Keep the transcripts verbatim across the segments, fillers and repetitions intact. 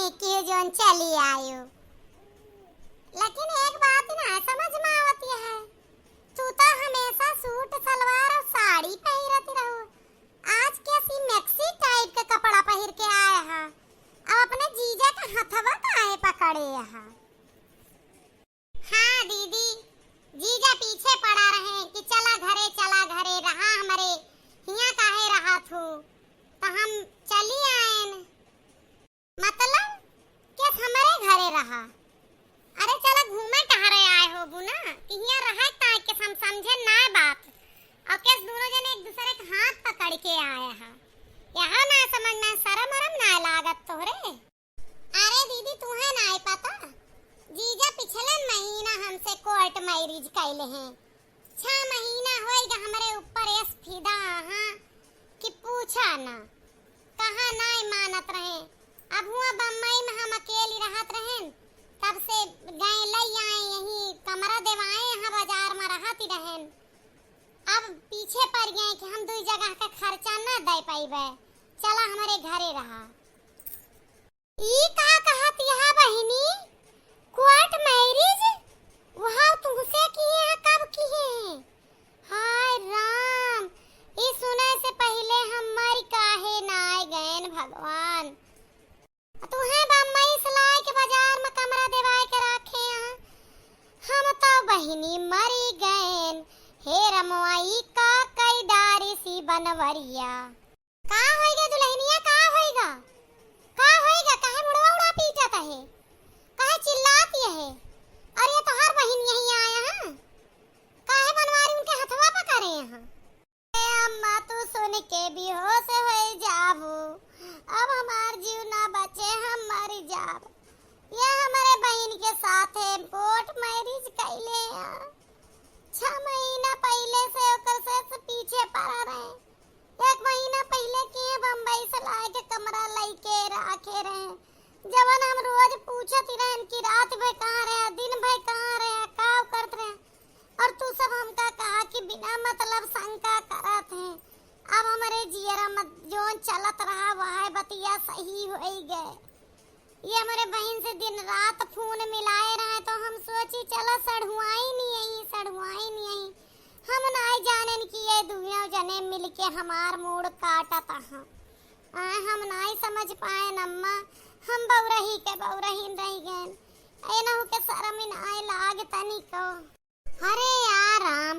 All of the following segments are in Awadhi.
कि जौन चली आयो। लेकिन एक बात ना समझ में आवत है, तू तो हमेशा सूट सलवार और साड़ी पहिरत रहो, आज कैसी मैक्सी टाइप का कपड़ा पहिर के आए हा? अब अपने जीजा का हथवा काहे पकड़े हा? हाँ दीदी, जीजा पीछे पड़ा रहे कि चला घरे, चला घरे, रहा हमरे हियाँ काहे रहा थू, तो हम चली आएन। मतलब, केस हमरे घरे रहा? अरे चला घूमे टहरे आए होबू ना, कि हियाँ रहे ताई केस हम समझे ना बात। और केस दोनों जने एक दूसरे के हाथ पकड़ के आए हा। यहाँ ना समझ में शरम वरम ना लागत तोहरे? अरे दीदी, तुहे नाई पता, जीजा पिछले महीना हमसे कोर्ट मैरिज कैले हैं। छह महीना होइगा हमरे ऊपर एस फिदा आहा कि पूछा ना, कहाँ नाई मानत रहे। अब हुआ बम्बई में हम अकेली रहत रहेन, तब से गए लई आए, यही कमरा देवाए, यहाँ बाजार में रहत ही रहेन। अब पीछे पड़ गए कि हम दुई जगह का खर्चा ना दे पाइबे, चला हमरे घरे रहा। ई का कहत यहा बहिनी? कोर्ट मैरिज? वहाँ तुमसे किए हैं, कब किए हैं? हाय राम, ई सुने से पहिले हम मर काहे ना आए गएन भगवान। तुहे बम्बई से लाए के बाजार में कमरा देवाए के रखे हैं। हम तो बहिनी मरी गएन। हे रमवा, ई का कई डारी सी बनवरिया। का होइगा दुल्हनिया, का होइगा? का होइगा? काहे मुड़वा उड़ा पीटत है? काहे चिल्लात ये है? और ये तोहार बहिन यहीं आया है? काहे बनवारी उनके हथवा पकड़े हैं? ए अम्मा, तू सुन के बेहोश होई जाबू। अब हमार जीव ना बचे, हम मर जाब। ये हमरे बहिन के साथे कोर्ट मैरिज कैले हैं। छह महीना पहिले से ओकर से, से पीछे पड़ा रहे। एक महीना पहिले के बम्बई से लाए के कमरा लइके राखे रहे, जवन हम रोज पूछत ही रहन कि रात भर कहाँ रहे, दिन भर कहाँ रहे, का करत रहे, और तू सब हमका कहा कि बिना मतलब शंका करत हैं। अब हमरे जियरा में जौन चलत रहा, वह बतिया सही होई गए। ये हमरे बहिन से दिन रात फोन मिलाए रहे, तो हम सोची, चला सढ़ुआई नहीं आई, सढ़ुआई नहीं आई। हम नाई जानेन कि ये दुइयों जने मिलके हमार मूड़ काटत हैं। आए, हम नाई समझ पाएन अम्मा, हम बउरही के बउरहीन रह गएन। एनहू के शरम नाई लाग तनिको। अरे यार राम,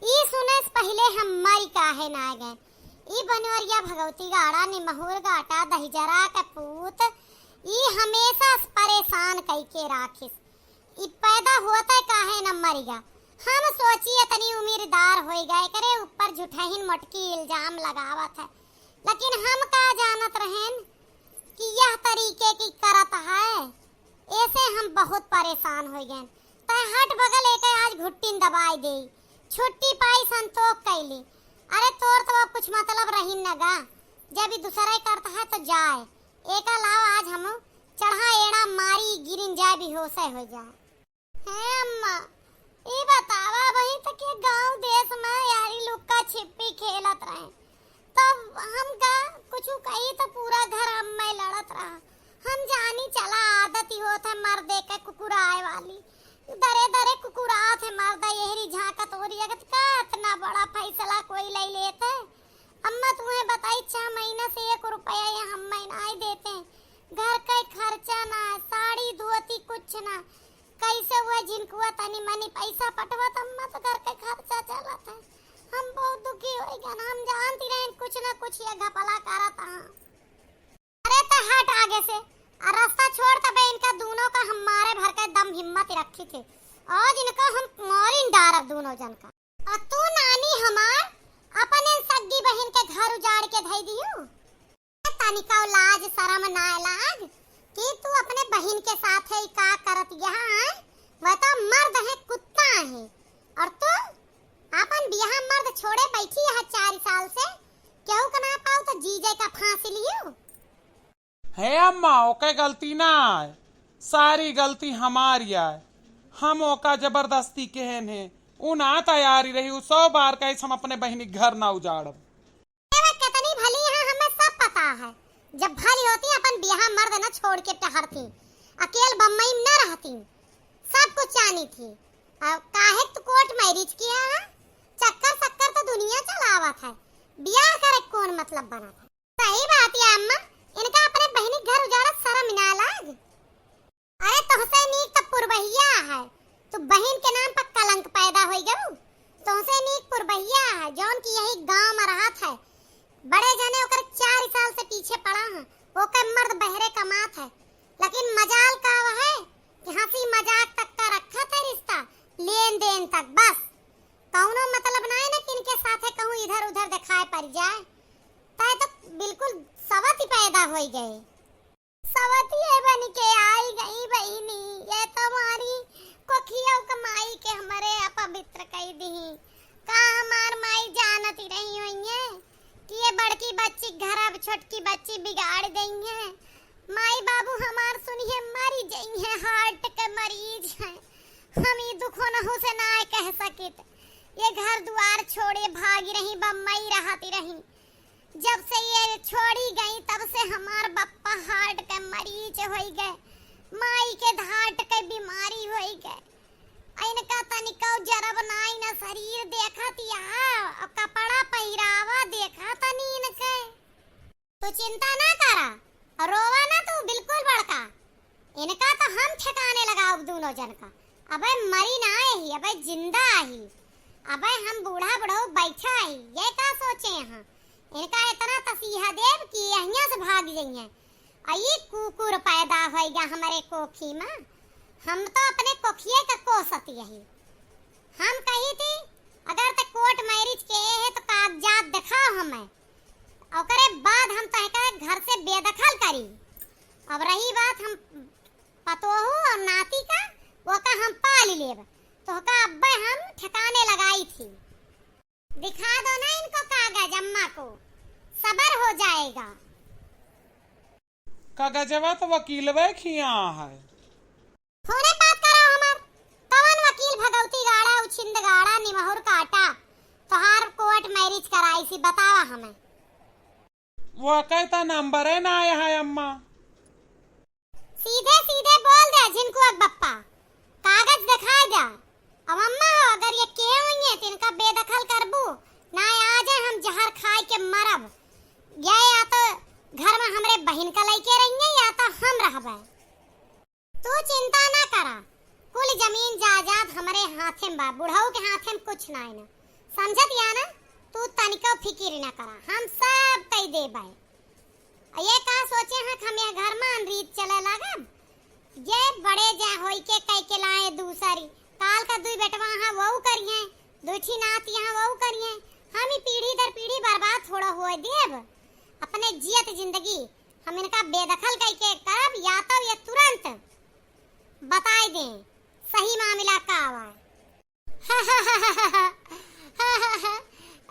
ई सुने से पहिले हम मरी काहे ना गए। ई बनवरिया भगवती गाड़ा निमहुर गाटा दहिजरा के पूत, ई हमेशा से परेशान कई के राखिस। ई पैदा होते काहे न मरिगा। हम सोची इतनी उम्रदार होइगा, एकरे ऊपर झूठहिन मोटकी इल्जाम लगावत है, लेकिन हम का जानत रहेन कि यह तरीके की करत है। ऐसे हम बहुत परेशान हो गए। तय हट बगल एक आज घुट्टिन दबाई दे, छुट्टी पाई संतोष कैली। अरे तोर तो अब कुछ मतलब रही न गा, जब ई दूसरा ही करता है तो जाए। एका लाओ आज हम चढ़ा एड़ा मारी गिरिन जाए, बेहोशे हो जाए। हे अम्मा, ई बतावा, अबहीं तक ये गांव देश में यारी लुक्का छिपी खेलत रहे, तब हम का कुछ कही तो पूरा घर हम में लड़त रहा। हम जानी चला आदत ही होत है मर्दे के कुकुराए वाली, दरे दरे कुकुरात है मर्दा, एहरी झांकत ओहरी झांकत। का इतना बड़ा फैसला कोई ले लेत है? अम्मा तुम्हें बताई, छह महीना से एक रुपया ये हम में नाई देते, घर का खर्चा ना, साड़ी धोती कुछ ना, कैसे हुआ जिनकुआ तनी मनी पैसा पटवत अम्मा तो घर के खर्चा चलत है। हम बहुत दुखी हो गए, हम जानती रहे कुछ ना कुछ ये घपला करत हाँ। अरे तो हट आगे से, आ रास्ता छोड़, तबे इनका दोनों का हम मारे भर के दम हिम्मत रखी थे, आज इनका हम मारिन डारब दोनों जन का। और तू नानी हमार अपन इन सग्गी बहिन के घर उजाड़ के धई दियो। तनिको लाज शरम ना लाग कि तू अपने बहिन के साथ है का करत यहाँ है? वह तो मर्द है, कुत्ता है, और तू अपन बियाह मर्द छोड़े बैठी है चार साल से, केहू के ना पाओ तो जीजे का फांसी लियो। हे अम्मा, ओके गलती ना आए, सारी गलती हमारी आए। हम ओका जबरदस्ती केहेन है, उ ना तैयारी रही, उ सौ बार कहे हम अपने बहिनी के घर ना उजाड़ब। एमे कितनी भली है, हमें सब पता है। जब भली होती अपन बियाह मर्द न छोड़ के टहरती, अकेल बम्बई में न रहती, सब कुछ जानी थी। अब काहे तू कोर्ट मैरिज किया है? चक्कर चक्कर तो दुनिया चलावत है, बियाह करे कौन मतलब बनत है? सही बात है अम्मा, इनका अपने बहिनी घर उजाड़त शर्म ना लाग? अरे तोहसे नीक त पुरबहिया है, तू बहिन के नाम पर कलंक पैदा होई गऊ। तोहसे नीक पुरबहिया है, जौन की यही गांव में रहत है। बड़े जने ओकर चार साल से पीछे पड़ा है, ओकर मर्द बहरे कमात है, लेकिन मजाल का वह है कि हंसी मजाक तक का रखत है रिश्ता, लेन देन तक बस। कौनो मतलब ना है ना कि इनके साथे कहूँ इधर उधर दिखाए पड़ जाए, तय तो बिल्कुल सवत ही पैदा होई गए। सवतिये बन के आई गई बहिनी, ये तो हमारी कोखिया कमाई के हमरे अपवित्र कई दिही। का हमार माई जानत ही रही होइये कि ये बड़की बच्ची घर अब छोटकी बच्ची बिगाड़ देइये। माई बाबू हमार सुनिए मरी जइये, हार्ट के मरीज हैं। हम ई दुखोनहु से ना कह सकित। ये घर दुआर छोड़े भागी रही, बम्बई रहती रही। जब से ये छोड़ी गई तब से हमार बप्पा हार्ट के मरीज होई गए, माई के हार्ट के बीमारी होई गए। इनका तनिको जरब नाई ना शरीर देखत या, और कपड़ा पहिरावा देखा तनी इनके। तू चिंता ना करा, रोवा ना तू बिल्कुल बड़का। इनका तो हम ठिकाने लगाउब दूनो जन का। अबे मरी ना ही, अबे जिंदा ही। अबे हम बूढ़ा बुढ़ऊ बैठा ही, ये का सोचे हैं? इनका इतना तसीहा देब कि यहिया से भाग जइहें। अई कुकुर पैदा होइगा हमरे कोखी में। हम तो अपने कोखिए का कोसत यही। हम कही थी, अगर ते कोर्ट मैरिज के है तो कागजात दिखाओ हमें, ओकरे बाद हम तहका घर से बेदखल करी। अब रही बात हम पतोहू और नाती का, वो का हम पाल लेब, तो का अब्बे हम ठिकाने लगाई थी। दिखा दो ना इनको कागज अम्मा को, सबर हो जाएगा। कागजवा तो वकीलवे खिया है। फोने बात करो हमार, कवन वकील भगवती गाड़ा, उछिंद गाड़ा, निमहुर काटा, तोहार कोर्ट मैरिज कराई सी, बतावा हमें। वो कहता नंबर है ना आया है अम्मा। सीधे सीधे बोल दे झिनकुआ के बप्पा, कागज दिखाए जा। अब अम्मा हो, अगर ये कहे हुई है तो इनका बेदखल करबू, ना आ जाए हम जहर खाए के मरब। ये या तो घर में हमरे बहिन का लइके रहिए या तो हम रहबे। तू चिंता ना करा, कुल जमीन जायदाद हमरे हाथे में बा, बुढ़ऊ के हाथे में कुछ ना है ना, समझत या ना? तू तनिको फिकिर ना करा, हम सब कई देबे। आ ये का सोचे हैं कि हम यह घर में अनरीत चले लागब? ये बड़े जा होई के कई के लाए दूसरी, काल का दुई बेटवा हैं वो करिए, दुई ठी नात यहाँ वो करिए, हम ही पीढ़ी दर पीढ़ी बर्बाद थोड़ा होए देब। अपने जियत जिंदगी हम इनका बेदखल कई के करब या तो ये तुरंत बताई दें सही मामला का आवा।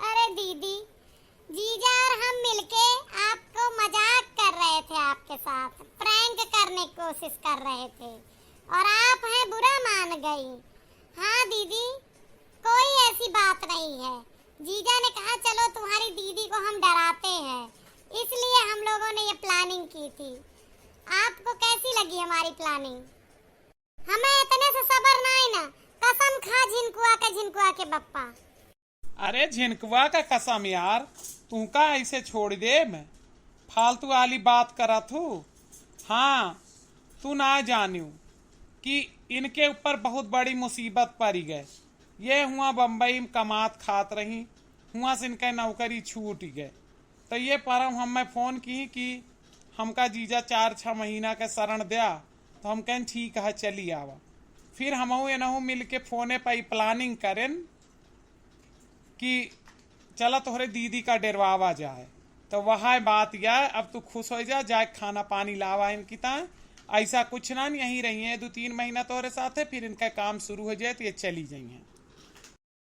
अरे दीदी, जीजा और हम मिलके आपको मजाक कर रहे थे, आपके साथ प्रैंक करने की कोशिश कर रहे थे और आप हैं बुरा मान गई। हाँ दीदी, कोई ऐसी बात नहीं है। जीजा ने कहा चलो तुम्हारी दीदी को हम डराते हैं, इसलिए हम लोगों ने ये प्लानिंग की थी। आपको कैसी लगी हमारी प्लानिंग? हमें इतने से सबर नाई ना, कसम खा झिनकुआ के, झिनकुआ के बप्पा। अरे झिनकुआ का कसम यार, तू का ऐसे छोड़ देब? फालतू वाली बात करत हूँ। हाँ, तू ना जानियो कि इनके ऊपर बहुत बड़ी मुसीबत पड़ी गए। ये हुआ बम्बई में कमात खात रही, हुआ से इनके नौकरी छूट गए। तो ये परम हमें फोन की कि हमका जीजा चार छः महीना के शरण द्या, तो हम कहें ठीक है चली आवा। फिर हमहू एनहू मिल के फोने पर प्लानिंग करें कि चला तोहरे दीदी का डेरवावा जाए। तो वह बात या, अब तू खुश हो जा, जाए खाना पानी लावा इनकी ताए। ऐसा कुछ ना, यहीं रही है दो तीन महीना तोहरे साथे, फिर इनका काम शुरू हो जाए तो ये चली जाइए।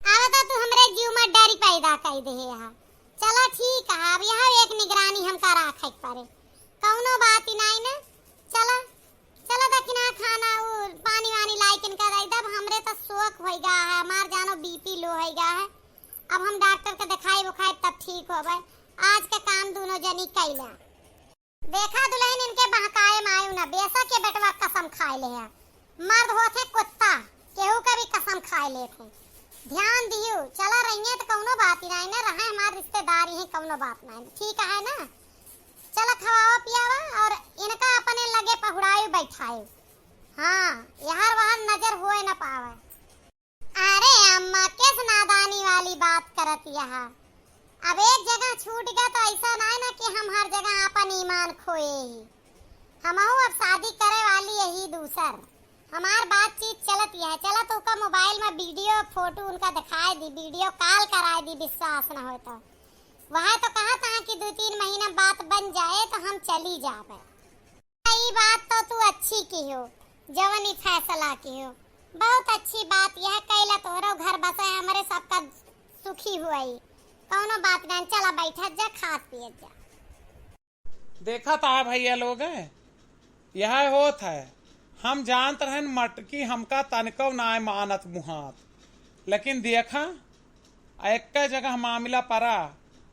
अब तो तू हमरे जीव में डर पैदा कर दे है। चला ठीक है, अब यह एक निगरानी हमका राखे के पड़े, कौनो बात ही नहीं ना। चला, चला दखिना खाना उ पानी वानी लाई के इनका दे दब। हमरे तो शौक होइगा है, हमार जानो बीपी लो होइगा है। अब हम डॉक्टर के दिखाई उखाई तब ठीक होबे। आज के काम दोनों जनी कैला। देखा दुलहिन, इनके बहकाए मायू ना, बेशक ये बेटवा कसम खाए ले है। मर्द होत है कुत्ता, केहू का भी कसम खाए लेत है। ध्यान दियो, चला रहिए तो कौनो बात ही ना है, रहा हमार रिश्तेदारी है, कौनो बात ना है, ठीक है ना? चला खवावा पियावा और इनका अपने लगे पहुड़ाए बैठाए। हाँ, यहर वहर नजर होए न पावे। अरे अम्मा, किस नादानी वाली बात करत यहा? अब एक जगह छूट गया तो ऐसा ना है ना कि हम हर जगह अपन ईमान खोए ही। हमहू अब शादी करे वाली यही दूसर। हमार बातचीत चलत यह, चला तो ओका मोबाइल में वीडियो फोटो उनका दिखाए दी, वीडियो कॉल कराए दी, विश्वास न हो तो। वह तो कहा था कि दो तीन महीना बात बन जाए तो हम चली जावे। ई बात तो तू अच्छी की हो, जवन ई फैसला की हो, बहुत अच्छी बात। यह कैला तोहरो घर बसे, हमरे सबका सुखी हुई, कौनो बात नहीं। चला बैठत जा, खात पियत जा। देखत आ भैया लोग, यह होत है, हम जानत रहन मटकी हमका तनिको नाय मानत मुहात, लेकिन देखा, आ एक जगह मामला परा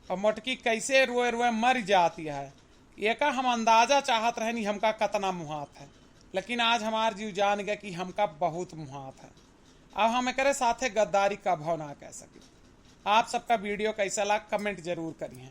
और मोटकी कैसे रोए रोए मर जाती है। एका हम अंदाजा चाहत रहनी हमका कतना मुहात है, लेकिन आज हमार जीव जान गया कि हमका बहुत मुहात है। अब हम एकरे साथे गद्दारी कभो ना कह सकी। आप सबका वीडियो कैसा लगा, कमेंट जरूर करिए।